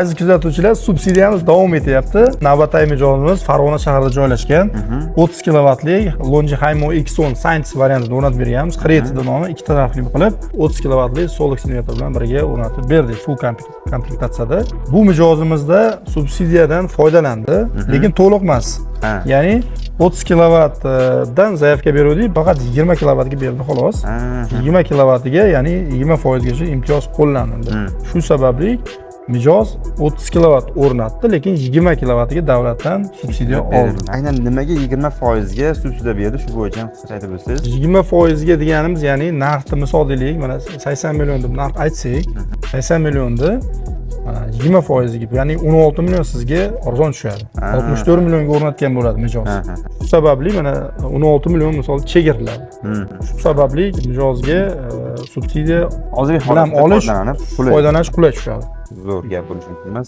Aziz kuzatuvchilar, subsidiyamiz davom etyapti. Navbatdagi mijozimiz Farg'ona shahrida joylashgan 30 kilovatli Longi Haimo X10 Science variantini o'rnatib berganmiz. 47 nomi ikki tarafli qilib 30 kilovatli Solax invertor bilan birga o'rnatib berdik full komplektatsiyada. Bu mijozimizda subsidiyadan foydalandi, lekin to'liq emas. Ya'ni 30 kilovatdan заявка beruvdik, faqat 20 kilovatga berdi xolos. 20 kilovatiga, ya'ni 20 foizgacha imtiyoz qo'llanildi. Shu sababli mijoz 30 kilovat o'rnatdi, lekin 20 kilovatiga davlatdan subsidiya oldi. Aynan nimaga 20 foizga subsidiya berdi? Shu bo'yicha ham qisqacha aytib o'tsangiz. 20 foizga deganimiz, ya'ni narxni misol deylik, mana 80 million deb narx aytsak, 80 millionni mana 20 foiziga, ya'ni 16 million sizga arzon tushadi. 64 millionga o'rnatgan bo'ladi mijoz. Ha, ha. Shu sababli mana 16 million misol chegiriladi. Shu sababli mijozga subsidiya Hozirgi bilan holatda olish foydalanib, qulay. foydalanish qulay tushadi. Zo'r gap bo'lishi mumkin emas.